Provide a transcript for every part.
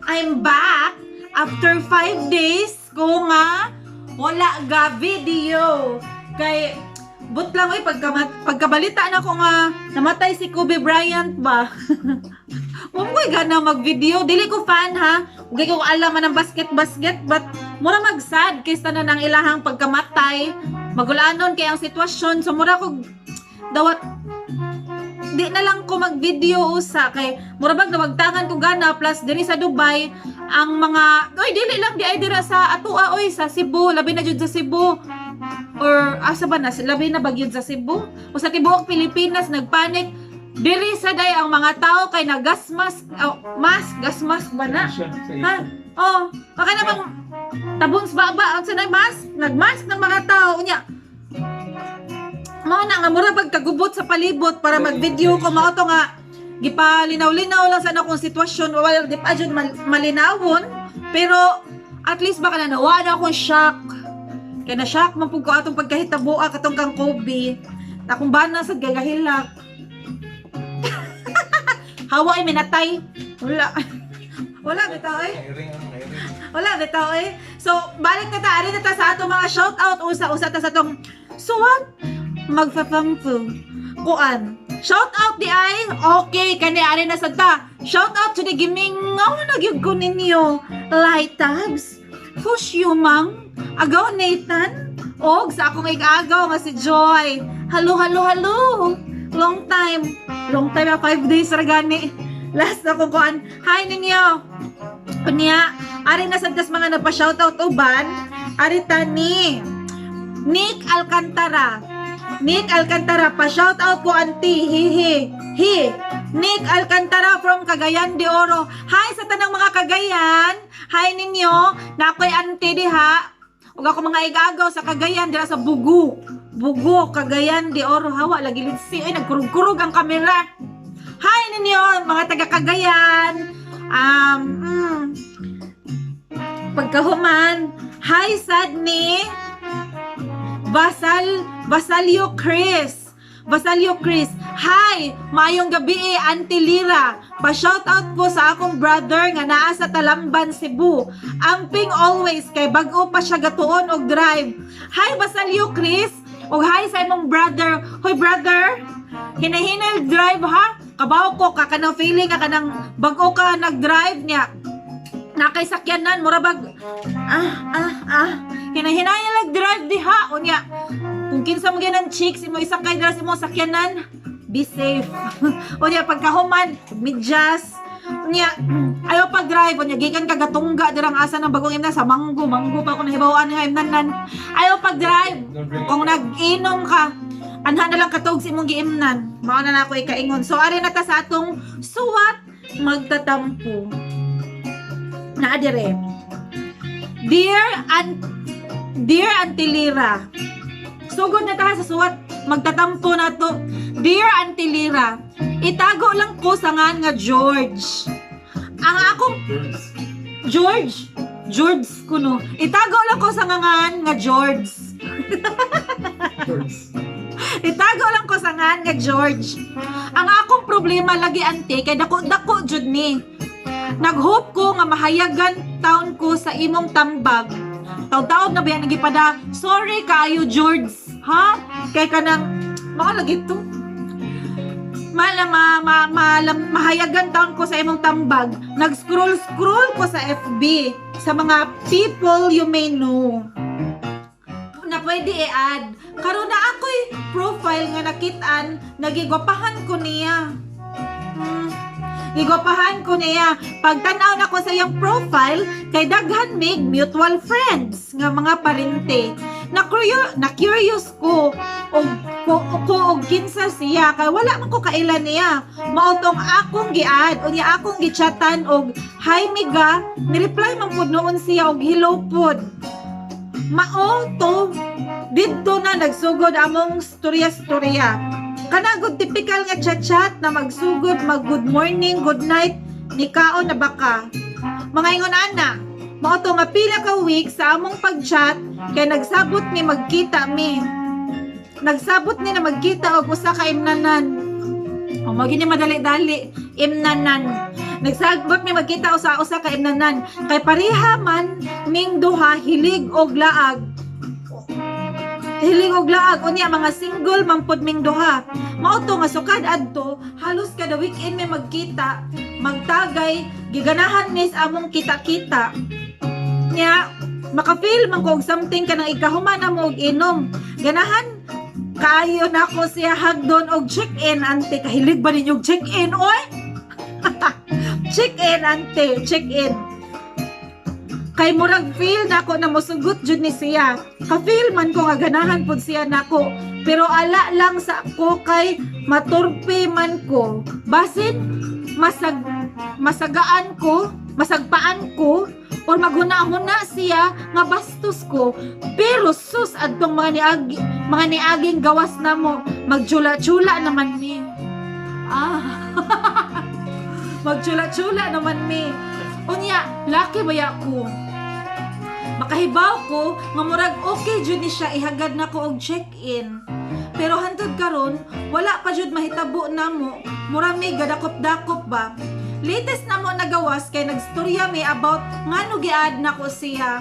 I'm back after 5 days ko nga wala ga video. Kay but lang oy, pagkabalita na ko nga namatay si Kobe Bryant ba. Wa ko gana mag-video. Dili ko fan ha. Ug ko alam man ang basket basket, but mura mag-sad kay tanan ang ilahang pagkamatay. Magulanon kay ang sitwasyon, so mura ko dawat di na lang ko mag-video usa kay mura bag nawagtangan ko gana. Plus diri sa Dubai ang mga, oy, dili lang di ay dira sa atua oy, sa Cebu, labi na jud sa Cebu or asa ba na, labi na ba gyud sa Cebu o sa tibuok Pilipinas, nagpanik diri sa day ang mga tao kay nag-gas mask, oh, mask, gas mask ba na? Siya, sa Ha? Oh, baka namang tabon sa baba ang sanay mask, nagmask ng mga tao unya. Mao na nga mura pag kagubot sa palibot para mag-video ko. Mao to nga gipalinaw-linaw lang sa akong sitwasyon, wala di pa jud malinawon, pero at least baka na nawa na akong shock. Kay na shock man pud ko atong pagkahitaboa katong kang Kobe. Akong bana sa gagahilak. Hawa ay minatay. Wala. Wala bitaw eh. Nairing, ano, nairing. Wala, bitaw eh. So, balik na ta, ari na ta sa atong mga shout-out. Usa-usa ta sa atong suwat magfafampu. Kuan. Shout out di ay. Okay, kani ari na sad ta. Shout out to the gimingaw na gyud ko ninyo. Light tabs. Fush Yumang. Agaw Nathan. Og sa akong igagaw nga si Joy. Hello, hello, hello. Long time. Long time na, 5 days ra gani. Last na kong kuan. Hi ninyo. Unya, ari na sad tas mga nagpa-shoutout uban. Ari tani. Nick Alcantara. Nick Alcantara, pa-shoutout ko, auntie. Hihi. Hi. Nick Alcantara from Cagayan de Oro. Hi sa tanang mga Cagayan. Hi ninyo. Na ako'y auntie diha. Ug ako mga igagaw sa Cagayan dira sa Bugu. Bugu, Cagayan de Oro. Hawa lagi litsi. Ay, nagkurug-kurug ang kamera. Hi ninyo, mga taga Cagayan. Pagkahuman, hi sad ni Basalio Chris. Basalio Chris. Hi, maayong gabi eh, Auntie Lira. Pa-shout out po sa akong brother nga naa sa Talamban, Cebu. Amping always kay bag-o pa siya gatuon og drive. Hi, Basalio Chris. Og hi sa imong brother. Hoy brother, hinahinay drive ha. Kabaw ko ka kanang feeling ka kanang bag-o ka nag-drive niya. Nakay sakyanan, mura bag ah hinahinay lang drive diha. Unya kung kinsa mo ang chicks imo isakay dira sa imong sakyanan, be safe. Unya pagkahuman, medyas. Unya ayaw pag drive. Unya gikan ka gatungga dirang asa ng bagong imnan sa Manggo, Manggo pa ako nahibaw-an nga imnanan. Ayaw pag drive Don't bring kung nag-inom ka, anha na lang katog sa imong giimnan. Mao na na ako ikaingon. So ari na ta sa atong suwat magtatampo. Naa dire. Dear Auntie Lira. Sugod na ta sa suwat magtatampo na to. Dear Auntie Lira, itago lang ko sa ngan nga George. Ang akong Birds. George, George kuno. Itago lang ko sa ngan nga George. Birds. Itago lang ko sa ngan nga George. Ang akong problema lagi, ante, kay dako-dako jud ni. Nag-hope ko nga mahayagan taon ko sa imong tambag. Taw-taog na ba yan nagipada? Sorry kaayo, George. Ha? Kay kanang mga lagi to. Mala ma, ma, ma, mahayagan taon ko sa imong tambag. Nag-scroll-scroll ko sa FB sa mga people you may know na pwede i-add. Karon na ako'y profile nga nakitaan, nagigwapahan ko niya. Gigwapahan ko niya. Pagtanaw na ko sa iyang profile, kay daghan mig mutual friends nga mga parente. Na curious ko og ko og kinsa siya kay wala man ko kaila niya. Mao tong akong gi-add, unya akong gichatan og "Hi miga," ni-reply man pud noon siya og "Hello" pud. Mao to, didto na nagsugod among storya-storya. Kana good typical nga chat-chat na magsugod mag good morning, good night, nikaon na baka. Mga ingon ana, mao to nga pila ka week sa among pag-chat kay nagsabot ni magkita mi. Nagsabot ni na magkita og usa ka imnanan. O mao gini madali-dali, imnanan. Nagsagot mi magkita usa-usa ka imnanan kay pareha man ming duha hilig og laag. Hilig og laag, unya mga single man pod ming duha. Mao to nga sukad adto halos kada weekend may magkita, magtagay, giganahan mis among kita-kita. Nya maka-feel man ko og something kanang ikahuman na mo og inom. Ganahan kaayo nako siya hagdon og check-in, ante. Kahilig ba ninyo og check-in, oy? Check-in, ante, check-in. Kay murag feel nako na mosugot jud ni siya. Ka-feel man ko nga ganahan pud siya nako. Pero ala lang sa ko kay maturpe man ko. Basin masagaan ko, masagpaan ko or maghuna-huna siya nga bastos ko. Pero sus, adtong mga niaging gawas namo, magchula-chula naman mi. Ah. Magchula-chula naman mi. Unya, laki baya ko. Makahibaw ko nga murag okay jud ni siya ihagad nako og check-in. Pero hantod karon wala pa jud mahitabo namo. Mura mi gadakop-dakop ba. Latest na mo nagawas kay nagstorya mi about ngano gi-add nako siya.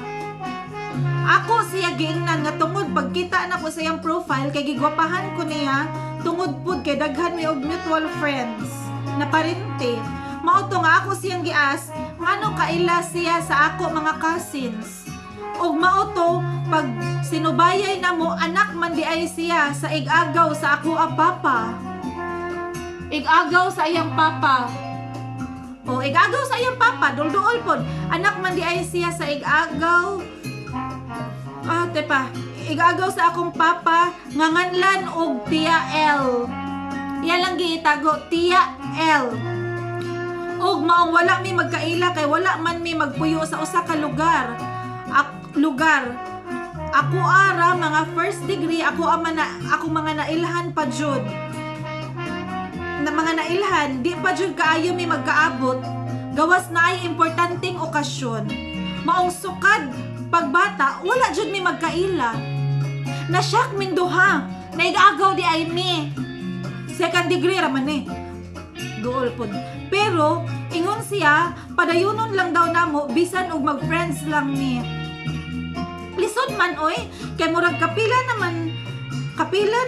Ako siya giingnan nga tungod pagkita nako sa iyang profile kay gigwapahan ko niya, tungod pud kay daghan mi og mutual friends na parente. Mao to nga ako siyang gias ngano kaila siya sa ako mga cousins. Og mao to pag sinubayay namo, anak man di ay siya sa igagaw sa ako ang papa. Igagaw sa iyang papa. O igagaw sa iyang papa, dulduol pod. Anak man di ay siya sa igagaw. Ah, tepa. Igagaw sa akong papa nga nganlan og Tia L. Iya lang giitago, Tia L. Og maong wala mi magkaila kay wala man mi magpuyo sa usa ka lugar. Lugar. Ako ara mga first degree, ako ama na, ako mga nailhan pa jud. Na mga nailhan, di pa jud kaayo mi magkaabot. Gawas na ay importanteng okasyon. Maong sukad pagbata, wala jud mi magkaila. Na-shock ming duha. Naigagaw di ay mi. Second degree ra man eh. Duol pod. Pero ingon siya, padayunon lang daw namo bisan og mag-friends lang mi. Lisod man oy, kay murag kapila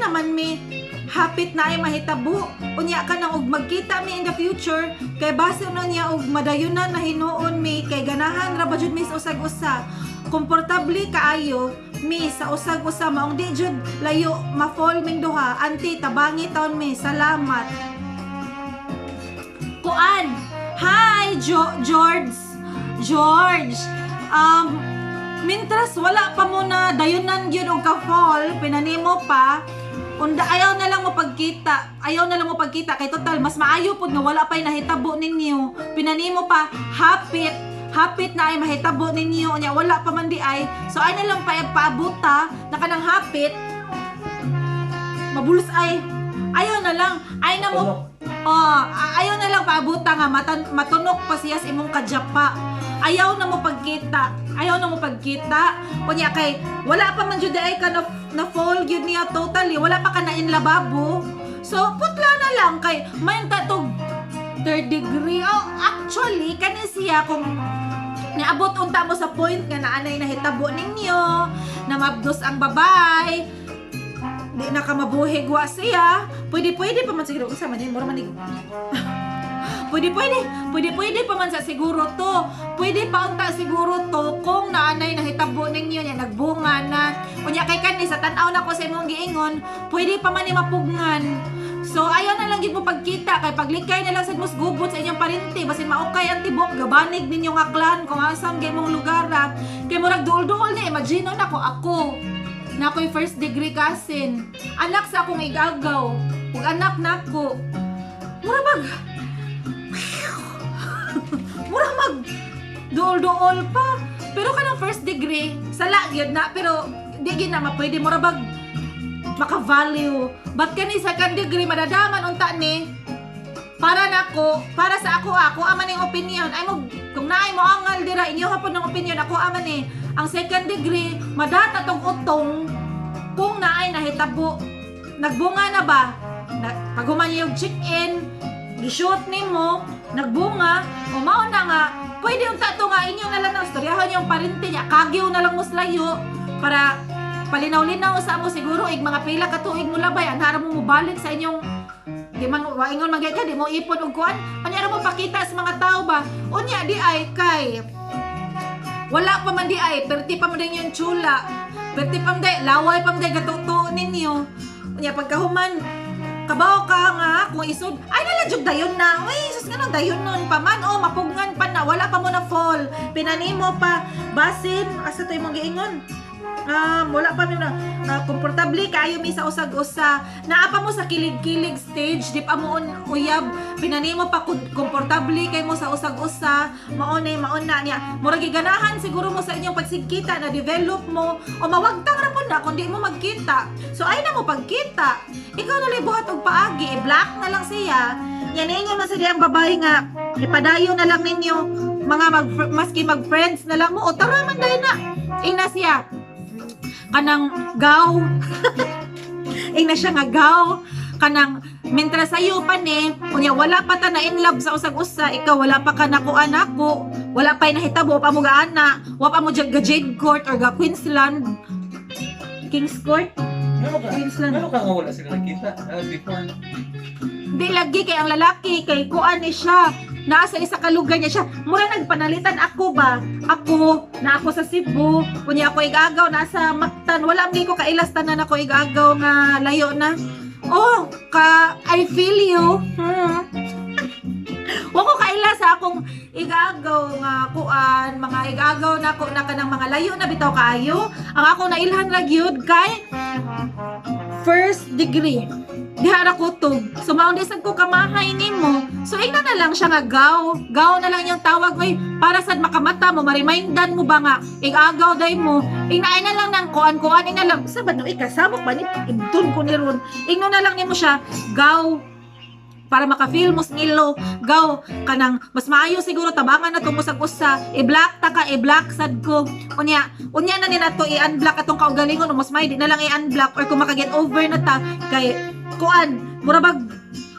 naman mi hapit na ay mahitabo. Unya ka nang og magkita mi in the future kay base no niya og madayunan na hinuon mi kay ganahan ra ba jud mi sa usag-usa. Komportable kaayo mi sa usag-usa, maong di jud layo ma-fall ming duha. Ante, tabangi taon mi. Salamat. Kuan. Hi, George. George. Mintras wala pa mo na dayunan gyud og ka-fall, pinanimo pa. Unda ayaw na lang mo pagkita. Ayaw na lang mo pagkita kay total mas maayo pud nga wala pa'y nahitabo ninyo. Pinanimo pa hapit hapit na ay mahitabo ninyo, unya wala pa man di ay. So ay na lang pa paabuta na kanang hapit mabulos ay ayaw na lang ay na mo. Oh, ayaw na lang paabuta nga matunok pa siya sa imong kajapa. Ayaw na mo pagkita. Ayaw na mo pagkita. Unya kay wala pa man jud ay ka na fall gyud niya totally. Wala pa ka na in lababo. So putla na lang kay may tatog third degree. Oh, actually kani siya, kung niabot unta mo sa point nga naanay nahitabo ninyo, na mabdos ang babay, di na ka mabuhi wa siya, pwede pwede pa man siguro. Unsa man ni, mura man ni, pwede pwede pwede pwede pa man sa siguro to, pwede pa unta siguro to kung naanay nahitabo ninyo nya nagbunga na. Unya kay kani sa tan-aw na ko sa imong giingon, pwede pa man ni mapugngan. So ayaw na lang gid mo pagkita kay paglikay na lang sad mo gubot sa inyong parente, basin maukay ang tibok gabanig ninyo nga clan kung asam gay mong lugar ra. Kay murag duol-duol ni, imagine na ko, ako na ako'y first degree cousin, anak sa akong igagaw ug anak nako, mura mag duol-duol pa. Pero kanang first degree sala gyud na, pero di gyud na mapwede, mura bag maka-value. But kani second degree, madadaman unta ni para nako, para sa ako, ako aman ning opinion ay mo, kung naay mo angal dira, inyo hapon ng opinion, ako aman ni ang second degree madata tong utong kung naay nahitabo, nagbunga na ba na, paghuman yung check-in, gi-shoot nimo. Nagbunga, o mao na nga, pwede unta to nga inyo na lang ng istoryahan yung parente niya, kagyo na lang mo layo para palinaw-linaw sa mo siguro ig mga pila ka tuig mo labay, anhara mo mobalik sa inyong di man waingon man ka, di mo ipon og kuan, anya ra mo pakita sa mga tao ba. Unya di ay kay wala pa man di ay perti pa man din yung chula, perti pa man day laway pa man day gatuto ninyo. Unya pagkahuman, kabaw ka nga kung isod ay nala jud dayon na, uy sus, ganun dayon nun pa man, oh, mapugngan pa na, wala pa mo na fall, pinanimo pa basin asa to imong giingon, wala pa mi na komportable kaayo mi sa usag-usa, naa pa mo sa kilig-kilig stage, di pa mo on uyab, pinanimo pa komportable kay mo sa usag-usa, mao na mao na niya, murag giganahan siguro mo sa inyong pagsigkita na develop mo o mawagtang ra pud na kung di mo magkita. So ay na mo pagkita, ikaw na buhat og paagi, i-block na lang siya. Yan inyo man sa diyang babae nga ipadayon na lang ninyo mga mag, maski mag friends na lang mo o tara man dahil na ina siya kanang gaw, ing na siya nga gaw kanang mintra sayo pa ni, unya wala pa ta na in love sa usag-usa, ikaw wala pa ka nakuan ako, wala pa nahitabo pa mo gaana, wa pa mo ga Jade Court or ga Queensland, King's Court. Ano ka? Queensland. Ano ka nga wala sila nakita? Ah, before. Di lagi kay ang lalaki kay kuan ni siya, naa sa isa ka lugar niya siya, mura nagpanalitan ako ba, ako na ako sa Cebu, unya ako igagaw nasa Mactan, wala man ko kailas tanan ako igagaw nga layo na. Oh ka, I feel you. Wa ko kaila sa akong igagaw nga kuan, mga igagaw na ko na kanang mga layo na bitaw kaayo. Ang ako nailhan ra gyud kay first degree diha ra kutob. So mao di sad ko kamahay nimo. So ingna na lang siya nga gaw. Gaw na lang yung tawag oy para sad makamata mo, marimindan mo ba nga igagaw day mo. Ingna ay na lang nang kuan-kuan ingna lang sa ba no ikasamok ba ni ibton ko ni ron. Ingno na lang nimo siya gaw para maka-feel mo ngilo gaw kanang mas maayo siguro tabangan na tungo sa usa, i-block ta ka, i-block sad ko. Unya unya na ni nato i-unblock atong kaugalingon o mas may di na lang i-unblock or kung maka-get over na ta kay kuan mura bag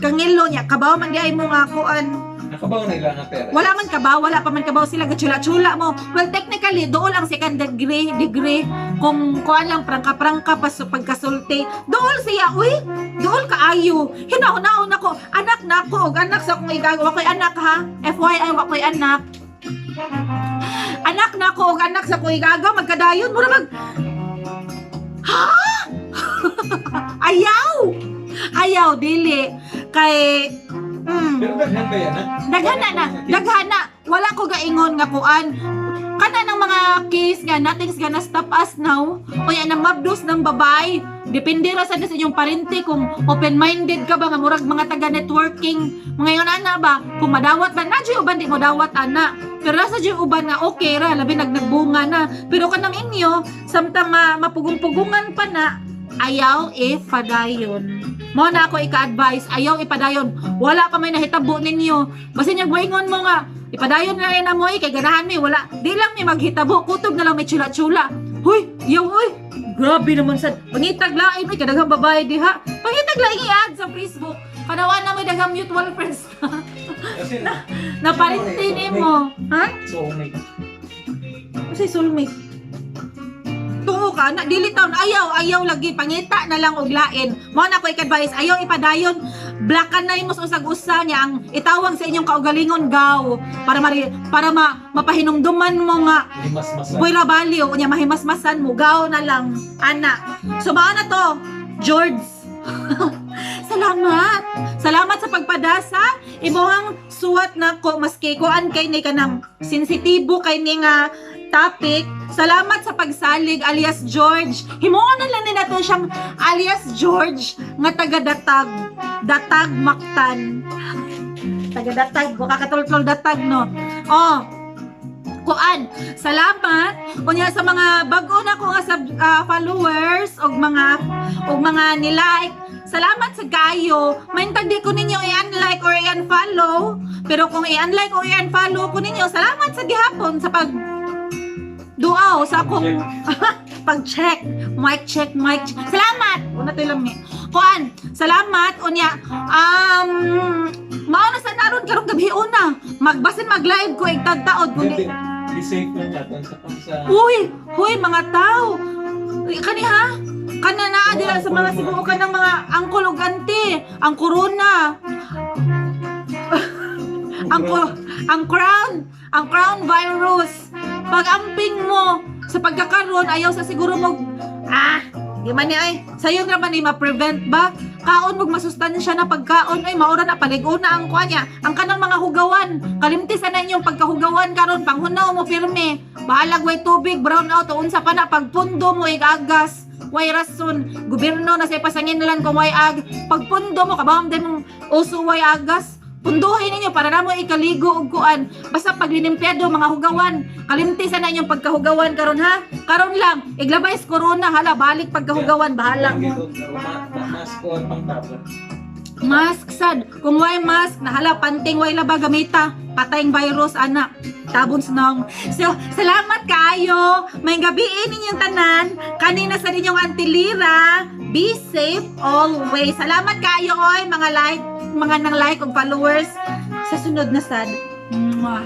kangilo niya, kabaw man di ay mo nga kuan. Nakabaw na ilang nga pera. Wala man kabaw, wala pa man kabaw sila gachula-chula mo. Well, technically dool ang second degree kung kuan lang prangka-prangka pa sa pagkasulti. Dool siya, uy, dool kaayo. Hinauna ko, anak na ako, og anak sa akong igagawa ko'y anak ha. FYI, wa ko'y anak. Anak na ako, og anak sa akong igagaw, magkadayon, mura mag, ha? Ayaw! Ayaw, dili. Kay, Pero daghan ba yan, ha? Daghan na na, daghan na. Wala ko gaingon nga kuan. Kana ng mga case nga nothing's gonna stop us now. Unya nang mabdos ng babae. Depende ra sad sa inyong parente kung open-minded ka ba nga murag mga taga networking. Mga ingon ana ba, kung madawat ba na uban di mo dawat ana. Pero sa jud uban nga okay ra, labi nagnagbunga na. Pero kanang inyo samtang mapugong-pugungan pa na, ayaw ipadayon. Mo na ako ika-advise, ayaw ipadayon. Wala pa may nahitabo ninyo. Basin yung waingon mo nga, ipadayon na rin na mo eh, kay ganahan mi, wala. Di lang mi maghitabo, kutob na lang may chula-chula. Huy, yaw, uy, grabe naman sad. Pangitag lain, uy, kadaghang babae diha. Pangitag lain i-add sa Facebook. Kanawa na may daghang mutual friends na. Kasi, Na parente mo. Ha? Soulmate. Kasi soulmate. Tungo ka na dili taon, ayaw, ayaw lagi, pangita na lang og lain. Mo na ko i-advise, ayaw ipadayon. Blockan na mo sa usag-usa niya, ang itawag sa inyong kaugalingon gaw para mari, para mapahinumduman mo nga Himas-masan. Buy baliw unya mahimasmasan mo, gaw na lang ana. So mao na to, George. Salamat. Salamat sa pagpadasa. Imuhang suwat nako maski kuan kay ni kanang sensitibo kay ni nga topic. Salamat sa pagsalig, alias George. Himuon na lang ni nato siyang alias George nga taga Datag. Datag Mactan. Taga Datag, wa kakatultol Datag no. Oh. Kuan, salamat unya sa mga bag-o na ko nga followers og mga ni-like. Salamat sa kayo. Maintag di ko ninyo i-unlike or i-unfollow. Pero kung i-unlike o i-unfollow ko ninyo, salamat sa gihapon sa pag duaw sa akong pag-check. Mic check, mic check. Salamat! Una to lang ni. Kuan, salamat unya. Mao na sa naron karong gabi una. Magbasin mag-live ko igtagtaod Hindi, kundi be safe lang natin sa pang sa. Uy, huy mga tao. Uy, kani ha? Kana naa dira sa mga sibuo ka ng mga angkol ug auntie, ang corona, ang crown virus. Pag amping mo sa pagkakaroon, ayaw sa siguro mo di man ni ay sayon ra man ni ma-prevent ba? Kaon mo masustansya na pagkaon ay maura na palig-o na ang kuan niya. Ang kanang mga hugawan, kalimti sa na inyong pagkahugawan karon, panghunaw mo pirmi. Bahalag way tubig, brown out o unsa pa na pagpundo mo igagas. Way rason, gobyerno na sa ipasanginlan kung way ag pagpundo mo kabawam din mong uso way agas. Punduhin ninyo para na mo ikaligo og kuan. Basta paglinimpyado mga hugawan, kalimti sa na inyong pagkahugawan karon ha. Karon lang, iglabay sa corona hala balik pagkahugawan bahala mo. Mask ko pang tablet. Mask sad. Kung way mask, nahala panting way laba gamita. Patayng virus ana. Tabon sa naong. So, salamat kaayo. May gabiin ninyong tanan. Kanina sa ninyong Auntie Lira. Be safe always. Salamat kaayo oy mga like, mga nang like ug followers. Sa sunod na sad. Mwah.